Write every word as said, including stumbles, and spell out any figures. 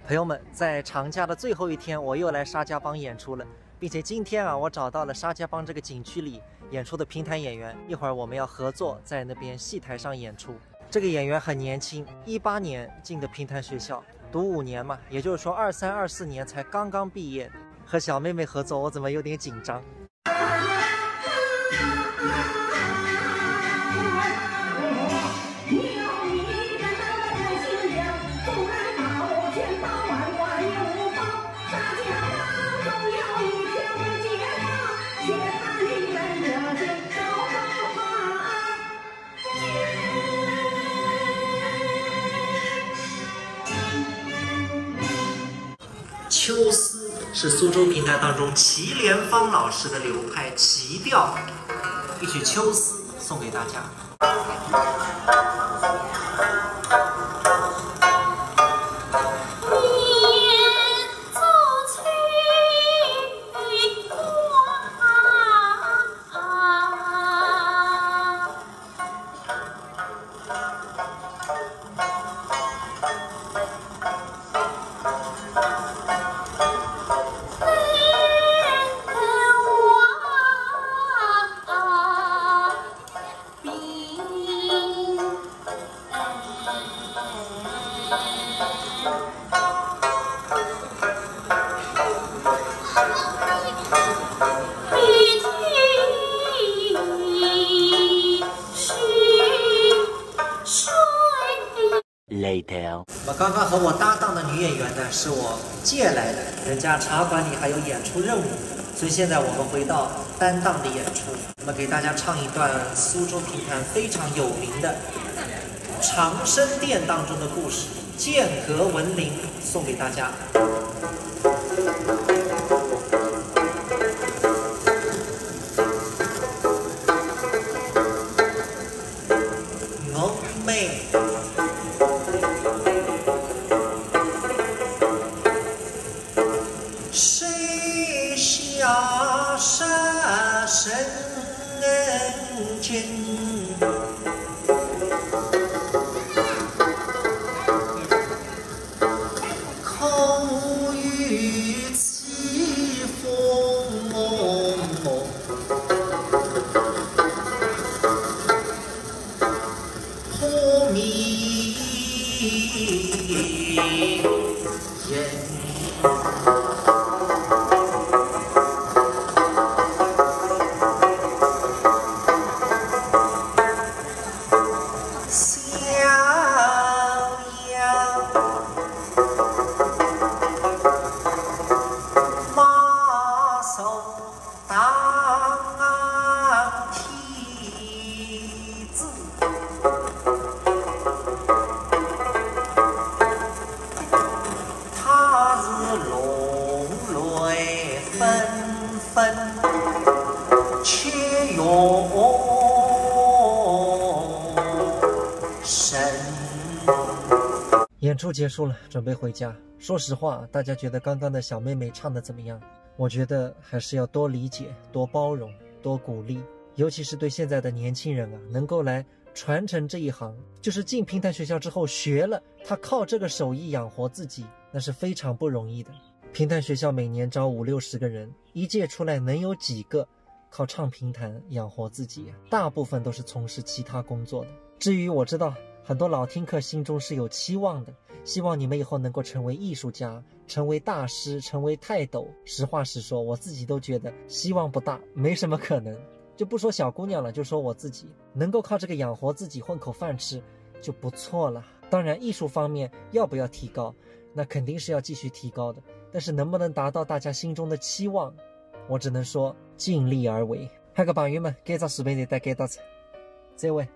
朋友们，在长假的最后一天，我又来沙家浜演出了，并且今天啊，我找到了沙家浜这个景区里演出的评弹演员，一会儿我们要合作在那边戏台上演出。这个演员很年轻，一八年进的评弹学校，读五年嘛，也就是说二三二四年才刚刚毕业。和小妹妹合作，我怎么有点紧张？秋思是苏州评弹当中祁连芳老师的流派，祁调，一曲秋思送给大家。Later。那刚刚和我搭档的女演员呢，是我借来的，人家茶馆里还有演出任务，所以现在我们回到担档的演出。那么给大家唱一段苏州评弹非常有名的《长生殿》当中的故事，《剑阁闻铃》，送给大家。我们水下杀生经。 空余起风。破迷眼。 逍遥马首当天子。他日龙雷纷纷，且用神。演出结束了，准备回家。说实话，大家觉得刚刚的小妹妹唱的怎么样？我觉得还是要多理解、多包容、多鼓励，尤其是对现在的年轻人啊，能够来传承这一行，就是进评弹学校之后学了，他靠这个手艺养活自己，那是非常不容易的。评弹学校每年招五六十个人，一届出来能有几个靠唱评弹养活自己呀？大部分都是从事其他工作的。至于我知道很多老听客心中是有期望的，希望你们以后能够成为艺术家，成为大师，成为泰斗。实话实说，我自己都觉得希望不大，没什么可能。就不说小姑娘了，就说我自己，能够靠这个养活自己，混口饭吃就不错了。当然，艺术方面要不要提高，那肯定是要继续提高的。但是能不能达到大家心中的期望，我只能说尽力而为。好个朋友们，搿只视频就到搿搭子，再会。